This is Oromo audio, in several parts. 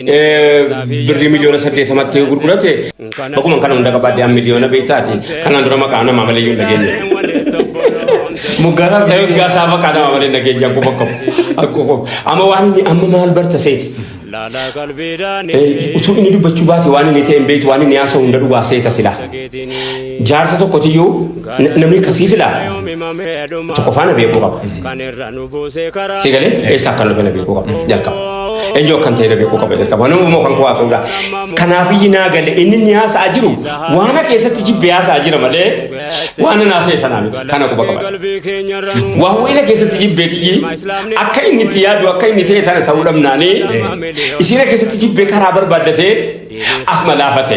Birrii 80,000,000tti gurgurate. Baguma kana hunda qabaadde an miliyoona beektaati. Kanaan dura maqaa namaa malee iyyuu hin dhageenye. Moggaasaa Moggaasaa maqaa namaa malee hin dhageenye akkuma qabu. Akkuma qabu. Amma waan inni amma maal barta seeti? Utuu inni dubbachuu baate waan inni ta'e hin beektu, waan inni haasa'u hunda dhugaa seeta silaa. Jaarsa tokkotiyyuu namni akkasii silaa tokko faana beekuu qaba. Si galee eessa akka dhufe na beekuu qaba jalqaba. Eenyu akkan ta'e na beekuu qaba jalqaba. Nama immoo kan koo haasa'uudha. Kanaaf iyyi naa gale inni inni haasa'aa jiru waana keessatti jibbee haasa'aa jira malee waan nan haasa'e sanaa miti. Kana quba qaba. Waa wayina keessatti jibbeetiyyi akka inni itti yaadu akka inni ta'e tana sa'uu dhabnaanii isiina keessatti jibbee karaa barbaaddatee asuma laafate.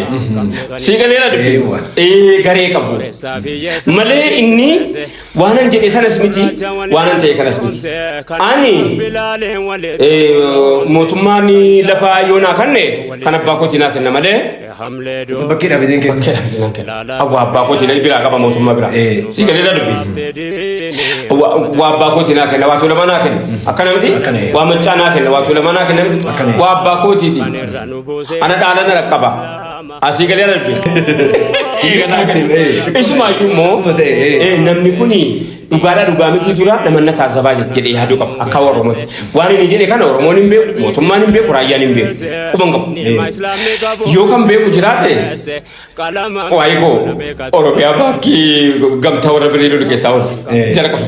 Sii galeera dubbi. Ee garee qabu. Malee inni waanan jedhe sanas miti waanan ta'e kanas miti. Ani mootummaan lafa yoo naa kanne kan abbaa kootii naa kenna malee Bakkee dhaabbiteen kenna. Bakkee dhaabbiteen naa kenna. Awwa abbaa kootii biraa qaba mootummaa biraa. Sii galeera dubbi. Waa abbaa kootii naa kenna, waa tuulamaa naa kenna. Akkana miti? Akkana. Waa maccaa naa kenna, waa tuulamaa naa kenna miti? Akkana. Waa abbaa kootiiti. Ana dhaala na dhaqqaba. Asii galee dubbi. Isumaayyuu immoo namni kuni dhugaadhaa dhugaa miti dura nama na taasisabaa jedhee yaaduu qaba akka Oromootti. Waan inni jedhe kana Oromoon hin beeku, mootummaan hin beeku, raayyaan hin beeku. Quba hin qabu. Yoo kan beeku jiraate waa'ee koo Oromiyaa baankii gamtaa warra birrii lolu keessaa oolu jara qofa.